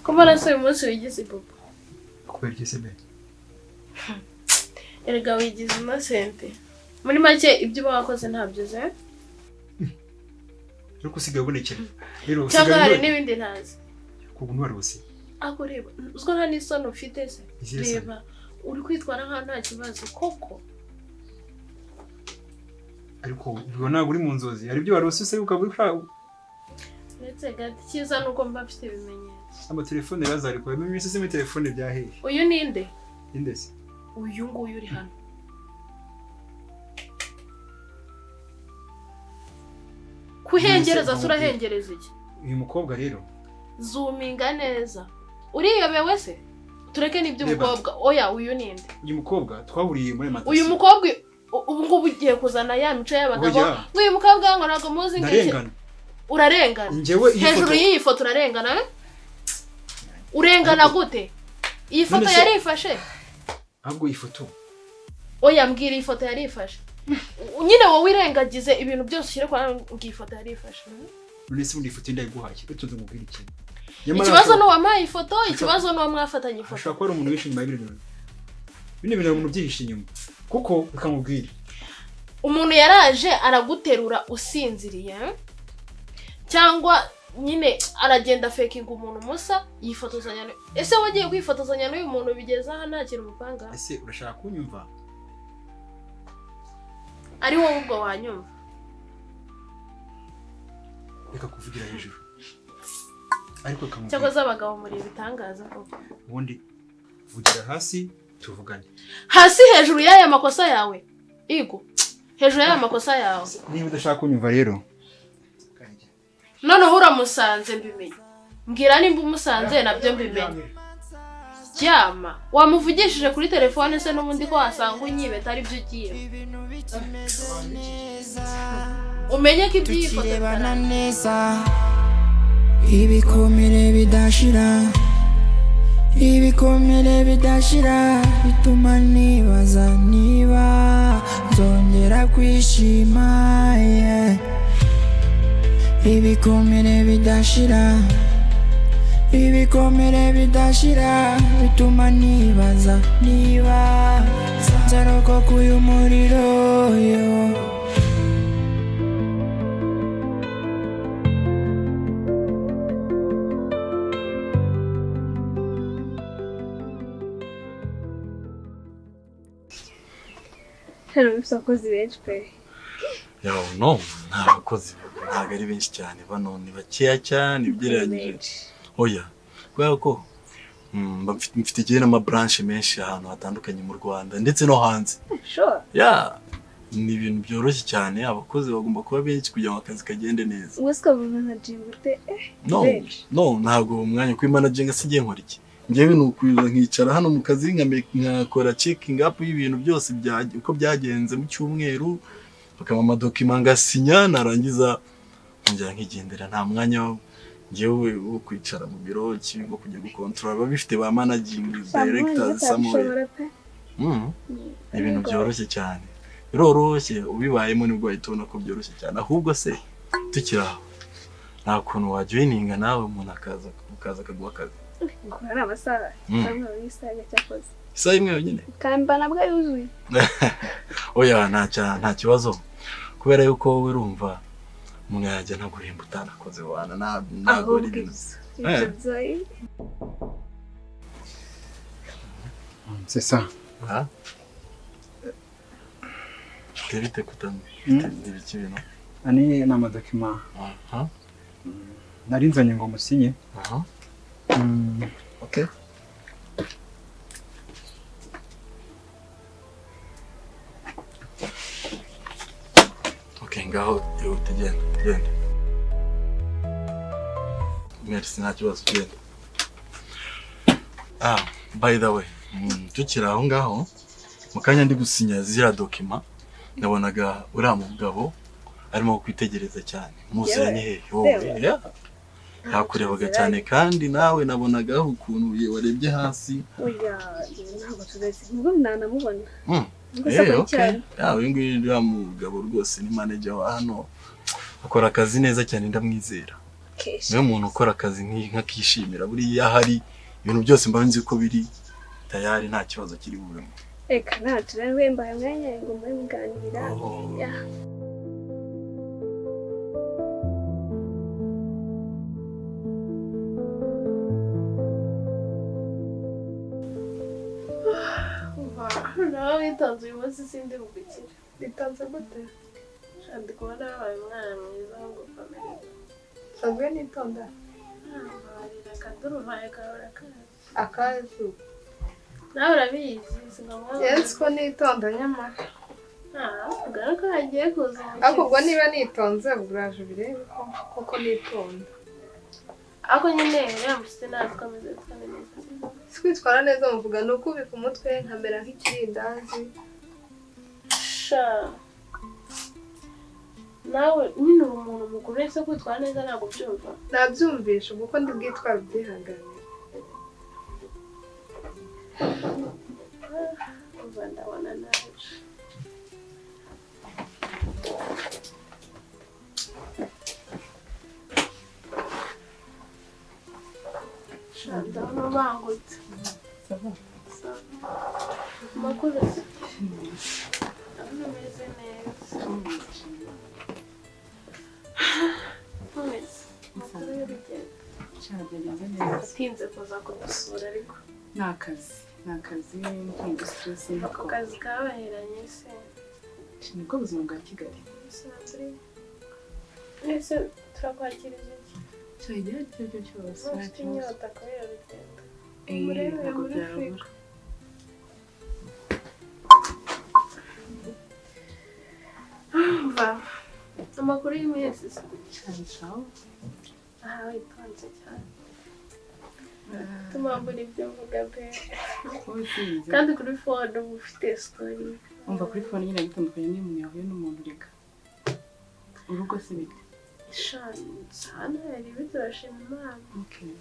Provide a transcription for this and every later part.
Ko mbona se uyu munsi wigize ipopo? Kubera iki se be? Erega wigize innocent. Muri make ibyo uba wakoze ntabyo uzi, eh? Ariko usigaye ubonekera. Rero Cyangwa usigaye hari ubonekera. n'ibindi ntazi. Kuko warose. Ako reba, uziko nta n'isoni ufite se? Izihe soni? Reba, uri kwitwara nkaho nta kibazo koko. Ariko ubwo ntabwo uri mu nzozi. Hari ibyo warose se ukaba ushaka Ndetse gato icyiza ni uko mba mfite ibimenyetso. Amatelefone yazari kwa iminsi se muri telefone byahehe. Uyu ninde? Inde se? Uyu nguyu uri hano. Kuhengereza se urahengereza iki? Uyu mukobwa rero Zuminga neza. Uriyobewe se? Tureke n'iby'umukobwa. Oya, uyu ninde? Uyu mukobwa twahuriye muri matasi. Uyu mukobwa ubu ngubu ugiye kuzana ya mico y'abagabo. Oya. Ngo uyu mukobwa ngo ntabwo muzi ngiki. Ndarengana. Urarengana. Njyewe iyi Hejuru foto y'iyi foto urarengana, eh? Urengana Ariko- gute? Iyi foto None se- yarifashe? Ahubwo iyi foto. Oya, mbwira, iyi foto yarifashe. Nyine wowe irengagize ibintu byose ushyire kwa ngo iyi foto yarifashe. None se ubundi iyi foto ndayiguhaye. Bitunze mubwira ikintu. Ikibazo ni uwampaye ifoto, ikibazo ni uwo mwafatanye ifoto. Hashobora kuba hari umuntu wishe inyuma y'ibino bintu. Bino bintu hari umuntu ubyihishe inyuma. Kuko bikamubwira. Umuntu yaraje araguterura usinziriye, eh? Cyangwa nyine aragenda fekinga umuntu musa yifotozanya ese wagiye kwifotozanya n'uyu muntu bigeze aha nta kintu umupanga? Ese urashaka kunyumva? Ari wowe ubwo wanyumva. Reka kuvugira hejuru. Ariko Cyangwa kamubwira. z'abagabo muri ibitangaza koko. Ubundi vugira hasi tuvugane. Hasi hejuru y'aya makosa yawe. Igo. Hejuru y'aya makosa yawe. Niba udashaka kunyumva rero. Noneho uramusanze mbimenye. Mbwira nimba umusanze nabyo mbimenye. Ryama. Wamuvugishije kuri telefone se n'ubundi ko wasanga unyibeta ari byo ugiye. Ibintu bikimeze neza. Umenye ko iby'iyi foto Tukirebana bitarangiye. neza, ibikomere bidashira, ibikomere bidashira bituma nibaza niba nzongera kwishima, yeah. Ibikomere bidashira, ibikomere bidashira bituma nibaza niba nzarokoka uyu muriro, yo. Hano bifite abakozi benshi pe. Yo, no, nta bakozi, ntabwo ari benshi cyane, bano ni bakeya cyane ugereranyije. Benshi. Oya, kubera ko mba mfite igihe n'amabranche menshi ahantu hatandukanye mu Rwanda ndetse no hanze. Sure. Ya, ni ibintu byoroshye cyane, abakozi bagomba kuba benshi kugira ngo akazi kagende neza. Ubwo se ukavuga nka Jim gute? No, Benshi. no, ntabwo uwo mwanya kuri managing asigiye nkora iki. Njyewe ni ukuza nkicara hano mu kazi nkakora checking up y'ibintu byose uko byagenze mu cyumweru, bakampa amadokima ngasinya, narangiza nkongera nkigendera. Nta mwanya njyewe wo kwicara mu biro cyangwa kujya gukontorora, biba bifite ba managing directors somewhere. Batabishobora pe. Ni ibintu byoroshye cyane, biroroshye, ubibayemo nibwo wahita ubona ko byoroshye cyane. Ahubwo se tukiri aho, nta kuntu wajoyininga nawe umuntu akaza ukaza akaguha akazi? Gukora ari amasaha. Cyangwa isaha cyakoze. Isaha imwe yonyine? Kamba nabwo yuzuye. Oya, nta kibazo, kubera yuko wowe urumva umuntu yajya ntaguhemba utanakoze wana ntabwo ari Ahubwo ibintu ibyo. Ibyo byayi. C'est ça. Ha? Bite kutani ibiki bintu? Ani ni amadokima Aha. nari nzanye ngo musinye. Aha. Okay. Okay, ngaho ihute, genda, genda. Merci, nta kibazo, genda. Ah, by the way, tukiri aho ngaho, mu kanya ndi gusinya ziriya dokima, nabonaga uriya mugabo arimo kwitegereza cyane. Muziranye hehe wowe? Yewe. Yeah. Yakurebaga cyane kandi nawe nabonaga ukuntu warebye hasi. Oya, ntabwo tuzi. Nubwo nanamubona. Nubwo Eh, se akora okay. cyane. Ya, uyu nguyu uriya mugabo rwose ni manager wa hano. Akora akazi neza cyane, ndamwizera. Okay. Niwe muntu ukora akazi nkakishimira buriya hari ibintu byose mba nzi ko biri tayari nta kibazo kiri burimo. Reka ntacyo rero wembaye umwanya ngo mube muganira. Oh. Yeah. Nawe witanze uyu munsi sindi bugukire. Bitanze gute? Ndi kubona wabaye umwana mwiza wo gukomereza. Nsanzwe nitonda. Mbabarira akaduruvayo kawe urakazi. Akazu. Nawe urabizi singombwa. Yes ko nitonda nyamara. Ubwo ko hagiye kuza umukiriya. Ariko ubwo niba nitonze ubwo uraje ubirebe ko koko nitonda. Ariko nyine uriya mushyitsi ntazi ko ameze yitwara neza. Si kwitwara neza muvuga ni ukubika umutwe nkamera nk'ikirindazi. Sha. Nawe nyine uri umuntu mukuru ese kwitwara neza ntabwo ubyumva. Nabyumvisha ubwo uko ndi bwitwara ubyihanganira. Umva ndabona naje. Sha ndabona ubangutse. Amakuru se? Ndabona umeze neza. Nkomeze. Amakuru y'urugendo. Byagenze neza. Atinze kuza kudusura ariko. Ni akazi, ni akazi, ntabwo stress Ako kazi kabaheranye se. Nibwo buzima bwa Kigali. Ese turakwakiriza iki? Cyagira icyo ari cyo cyose. Nta Ufite kibazo. inyota kubera urugendo. Ntabwo muri byabura. Umva. Amakuru y'iminsi se. Cyane sawa. Aha witonze cyane. Tumambura ibyo mvuga pe. Wowe sinzi. Kandi kuri phone uba ufite story. Umva kuri phone nyine bitandukanye n'iyo umuntu yahuye n'umuntu reka. Urugo si bite? Sha, hano hari ibi turashima Imana. Okay.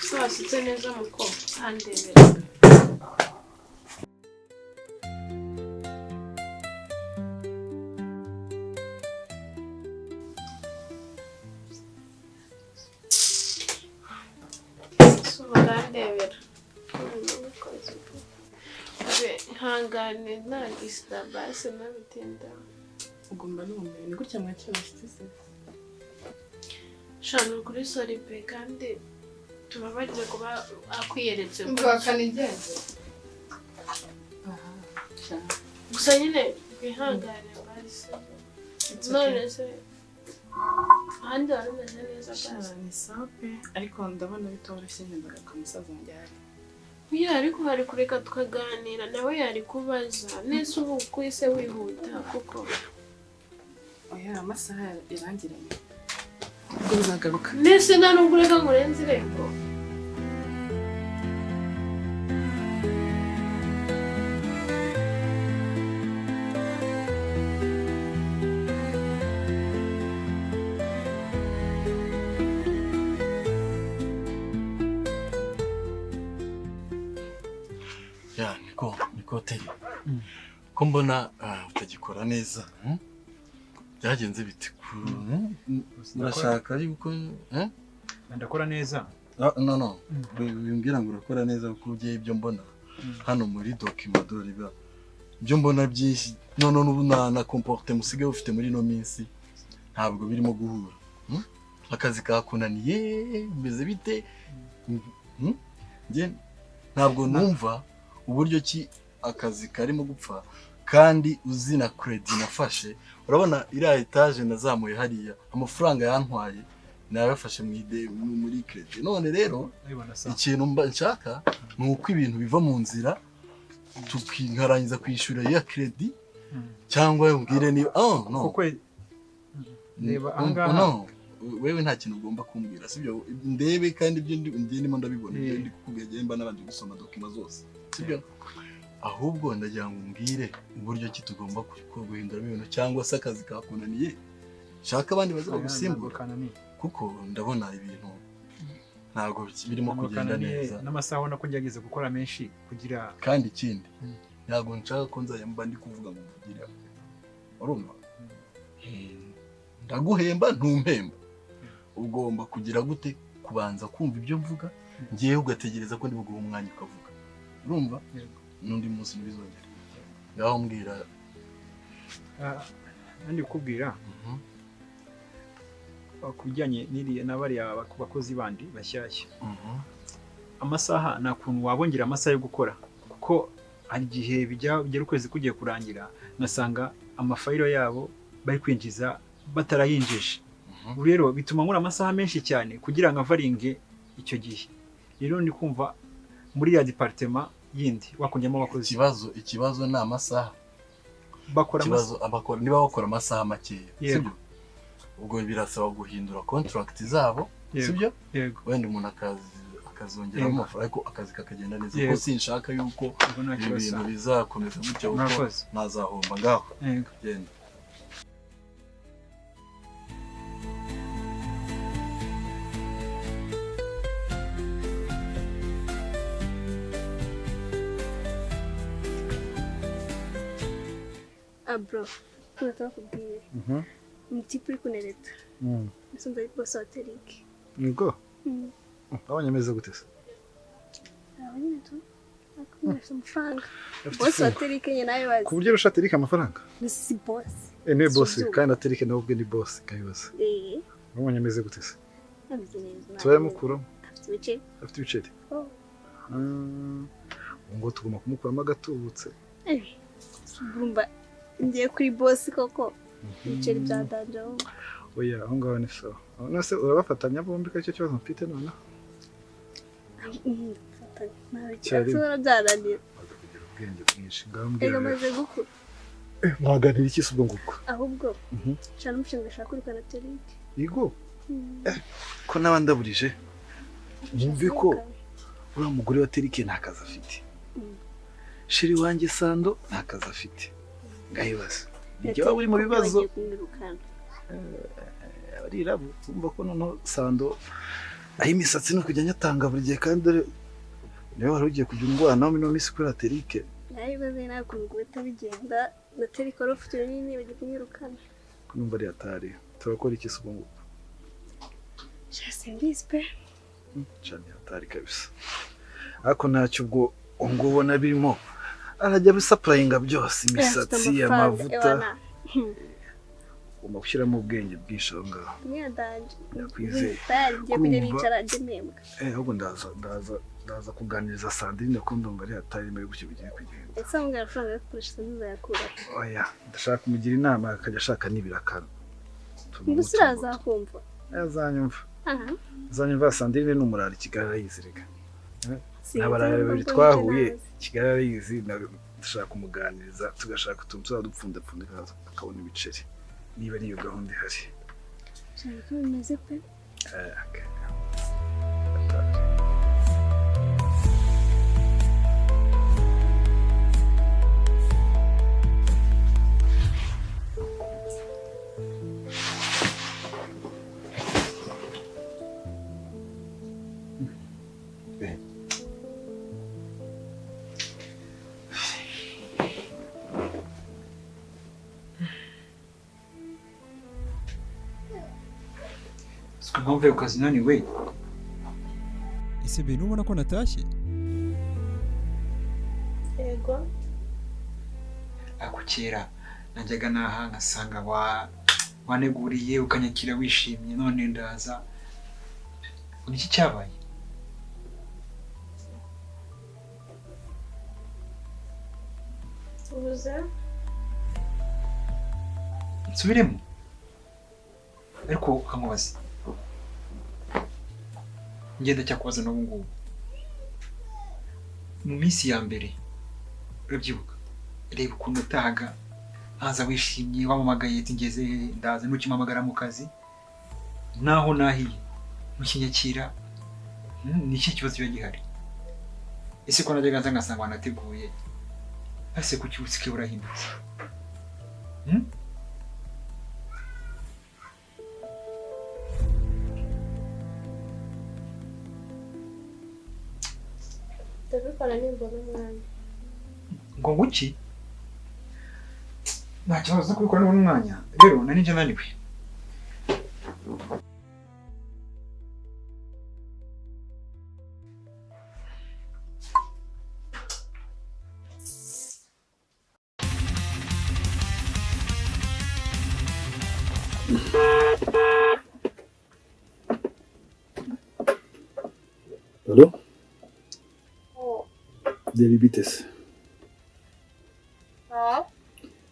Se wasutse neza muko andebera. Andebera. Ihangane ntagisida basi nabitinda. Ugomba n'ubumenyi. Ni gutya mwakira abashyitsi se? Sha ni ukuri sorry pe kandi tubabarire kuba akwiyeretse. Umva kanigenze. Aha. Sha. Gusa nyine wihangane basi. It's okay. None se ahandi wari umeze neza Sha, basi. ni sawa pe. Ariko ndabona bitoroshye ndagaruka musaza wanjye ahari. Oya ariko hari kureka tukaganira nawe yari kubaza nese ubu kwise wihuta kuko Oya amasaha yarangiranye. Ubwo nzagaruka. nese nta nubwo ureka ngo urenze irembo. Ya niko teri. Ko mbona utagikora neza. Byagenze bite ku urashaka yuko Ndakora neza. No. Wimbwira ngo urakora neza kuko ugiye ibyo mbona hano muri document dore biba ibyo mbona byinshi none n'ubu na comportement musigaye ufite muri no minsi ntabwo birimo guhura. Akazi kakunaniye bimeze bite? Njye ntabwo numva uburyo ki akazi karimo gupfa kandi uzi na credit nafashe. Urabona iriya etage nazamuye hariya amafaranga yantwaye nayafashe mu ide muri credit. None rero ikintu mba nshaka ni uko ibintu biva mu nzira tukinkarangiza kwishyura ya credit cyangwa umbwire niba no Kuko reba ahangaha no wewe nta kintu ugomba kumbwira sibyo ndebe kandi ibyo ndimo ndabibona ibyo ndi kukubwira mba nabanje gusoma document zose sibyo. Ahubwo ndagira ngo umbwire uburyo ki tugomba guhindura ibintu cyangwa se akazi kakunaniye shaka abandi baza bagusimbura kuko ndabona ibintu ntabwo birimo kugenda neza n'amasaha ubona ko ngerageza gukora menshi kugira kandi ikindi ntabwo nshaka ko nzajya mba ndi kuvuga ngo mvugire urumva Ndaguhemba ntumpemba. Ugomba kugira gute kubanza kumva ibyo mvuga, ngiye ugategereza ko ndi buguha umwanya ukavuga. Urumva? N'undi munsi ntibizongere. Ngaho mbwira. Nandi kukubwira kubijyanye n'iriya n'abariya bakozi bandi bashyashya. Amasaha nta kuntu wabongera amasaha yo gukora, kuko hari igihe bijya bigera ukwezi kugiye kurangira ngasanga amafayiro yabo bari kwinjiza batarayinjije. Ubu rero bituma nkora amasaha menshi cyane kugira ngo avaringe icyo gihe. Rero ndi kumva muri ya department yindi wakongemo abakozi. Ikibazo ni amasaha. Bakora ikibazo abakora niba bakora amasaha makeya, Yego. sibyo? Ubwo birasaba guhindura contract zabo, Yego. sibyo? Yego. Wenda umuntu akazongeramo Yego. amafaranga ariko akazi kakagenda neza. Yego. Kuko sinshaka yuko Ubwo nta ibi kibazo. bintu bizakomeza gutya, kuko Murakoze. nazahomba. Ngaho Yego. genda. Abro, nataka kubwira. Umutipe uri kunereta. Nasanze ari boss wa Terike. Ngo abonye ameze gute se? Aho nyine tu. Akumva afite amafaranga. Afite Boss wa ifungo. Terike nyine nawe bazi. Ku buryo arusha Terike amafaranga? Si boss. Niwe boss Subyumva. kandi na Terike nawe ubwe ni boss kabibaza. Abonye ameze gute se? Ameze neza. Turayamukuramo. Afite ibice. Afite ibiceri. Oh. Ubu ngo tugomba kumukuramo agatubutse. Urumva ngiye kuri boss koko. Ibiceri bya danje aho. Oya, aho ngaho ni sawa. None se urabafatanya bombi ko aricyo kibazo mfite noneho? Fatanya. Nawe Cyari. cyangwa byarangira. Kugira ubwenge bwinshi. Ngaho mbwira. Ego maze gukura. Mwaganira iki se ubwo ngubwo? Ahubwo nshaka umushinga ashaka kwirukana Terike. Yego. Ko n'abandaburije mwumve ko uriya mugore wa Terike nta kazi afite. Sheri wanjye Sando nta kazi afite. Ngahibaza. Nijye waba uri mu bibazo. Bagiye kumwirukana. Abarira bumva ko noneho Sando aho imisatsi ni ukujya nyatanga buri gihe, kandi dore niwe wari ugiye kujya undwanaho ino minsi kuri Terike. Nabibaze nawe ukuntu guhita bigenda na Terike wari ufite runini bagiye kumwirukana. Ko numva ari atari. Turakora iki se ubwo ngubwo? Sha simbizi pe. Cyane atari kabisa. Ariko ntacyo ubwo ngo ubona birimo arajya abisapurayinga byose, imisatsi, amavuta. Ugomba gushyiramo ubwenge bwinshi aho ngaho. Mwiyadanje. Ndakwizeye. Ngiye kujya Kurumva- nicara njye mpembwa. Ahubwo ndaza kuganiriza Sandrine ko ndumva ari hatari muri gutyo bigiye kugenda. Ese ambwira amafaranga yo gukoresha ntuzayakura. Oya, ndashaka kumugira inama akajya ashaka n'ibiraka. Mbese urazakumva. Azanyumva. Aha. Azanyumva. Sandrine ni umurara i Kigali arayizirika. Sinzi N'abarara niba babiri mbona twahuye icyo nazi. Kigali arayizi, ndashaka kumuganiriza tugashaka utuntu tuzadupfundapfundika akabona ibiceri. Niba ari iyo gahunda ihari. Shaka ko bimeze pe. Okay. Siko mpamvu yo kazi naniwe. Ese bintu ubona ko natashye? Yego. Ako kera najyaga naha ngasanga waneguriye ukanyakira wishimye, none ndaza. Ni iki cyabaye? Ubuze. Nsubiremo. Ariko ukamubaza. Ngenda cyakubaza n'ubu ngubu. Mu minsi ya mbere urabyibuka, reba ukuntu utahaga haza wishimye, wamamagaye ati ngeze ndaza, ntukimpamagara mu kazi naho nahiye ntukinyakira. Ni iki kibazo kiba gihari? Ese ko najyaga nza ngasanga wanateguye, ese kuki usigaye urahindutse? Ndabikora nimbona umwanya. Ngo nguki? Nta kibazo zo kubikora nibona umwanya. Rero nari nje naniwe. Allô? Deli, bite se?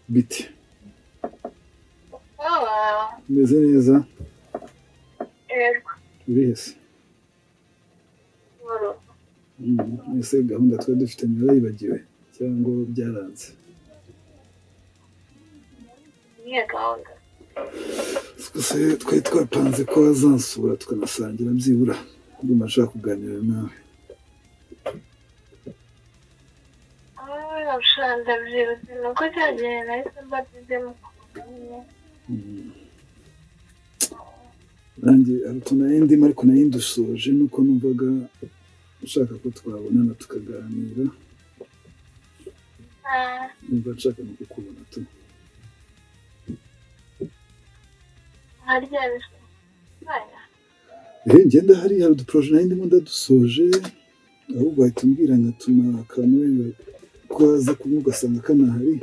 Bite. Umeze neza? Uri he se? Ese gahunda twari dufitanye warayibagiwe cyangwa byaranze? Twese twari twapanze ko wazansura tukanasangira byibura. Ndumva nshaka kuganira nawe. Nanjye hari utuntu nari ndimo ariko nari ndusoje, nuko numvaga nshaka ko twabonana tukaganira. Numva nshaka no kukubona tu. Ngenda hari uduporoje nari ndimo ndadusoje, ahubwo wahita umbwira nkatuma akantu wenda ko waza kumwe ugasanga kanahari.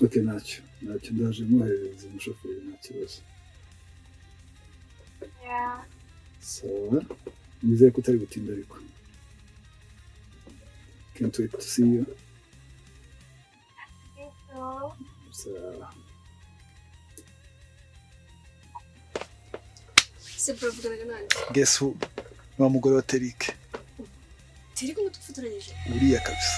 Okay, ntacyo ndaje nkoherereza umushoferi, nta kibazo. Sawa, nizere ko utari gutinda ariko. Can't wait to see you. Sawa. Guess who? Ni wa mugore wa Terike. Terike ngo tufotoranyije? Uriya kabisa.